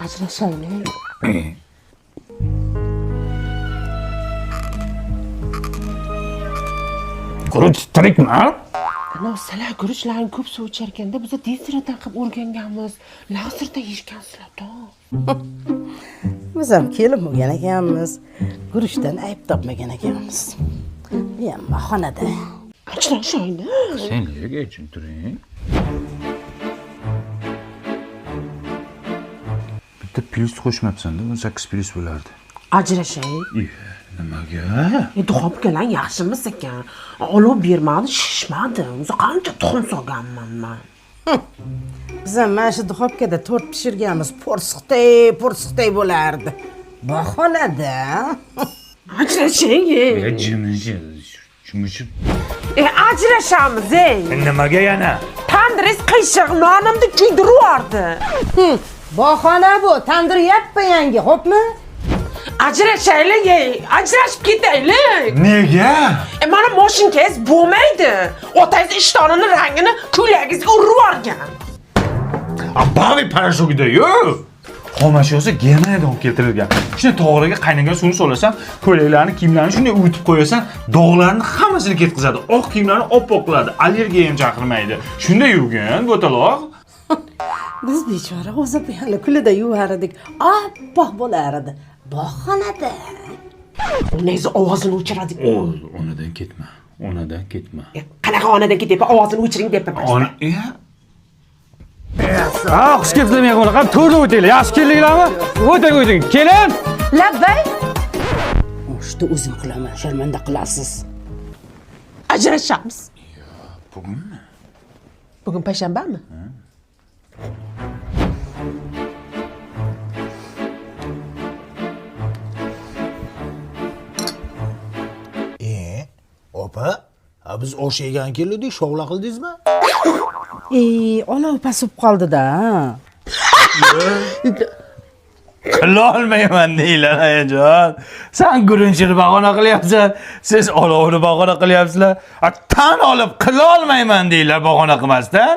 Ajrashaylik. Guruch tirikmi? Ana sizlar guruchlarni ko'p suv icharkanda biza deziradan qilib o'rganganmiz. Lazerda yeyishgansizlar-da. Biz ham kelin bo'lgan ekanmiz. Guruchdan ayb topmagan ekanmiz. Bu ham bahonada. Ajrashaylik. Sen nega jim turing? Bitta plyus qo'shmabsan-da, 18 plyus bo'lardi. Ajrashaylik. Nimaga? Duxobkalar yaxshimiz ekan. Olov bermadi, shishmadi. O'zi qancha tuxum solganman man. Biz ham mana shu duxobkada tort pishirganmiz. Po'rsiqday, po'rsiqday bo'lardi. Bahonada. Ajrashaylik. Jimishib. Ajrashamiz, ey. Nimaga yana? Tandiringiz qiyshiq, nonimni kuydirib yubordi. Bahona bu. Tandir yappa yangi, xo'pmi? Ajrashaylik, ey. Ajrashib ketaylik. Nega? Mana moshinkangiz bo'lmaydi. Otangiz ishtonini rangini ko'ylagingizga urib yuborgan. Bavi parashugida yo'q. Xomashyosi Germaniyadan olib keltirilgan. Shunday tog'oraga qaynagan suvni solasan, ko'ylaklarni, kiyimlarni shunday uvitib qo'yasan, dog'larni hammasini ketkazadi. Oq kiyimlarni oppoq qiladi, allergiya ham chaqirmaydi. Shunday yuvgin, bo'taloq. Biz bechora o'zi buyani kulida yuvardik. Oppoq bo'lardi. Bahonada. Onangiz ovozini o'chiradi. Onadan ketma. Onadan ketma. Qanaqa onadan ketyapman, ovozini o'chiring deyapman. Ona, Ha, xush kelibsizlar mehmonlar. Qani to'rda o'tinglar. Yaxshi keldinglarmi? O'ting, o'ting. Kelin. Labbay. Oshni o'zim qilaman, sharmanda qilasiz. Ajrashamiz. Bugunmi? Bugun payshanbami? Opa, biz osh yegan keldik, shovla qildingizmi? Olov pasib qoldi-da. Qilolmayman deylar ayajon. Sen guruchni bahona qilyapsan, siz olovni bahona qilyapsizlar. Tan olib qilolmayman deylar bahona qilmasdan.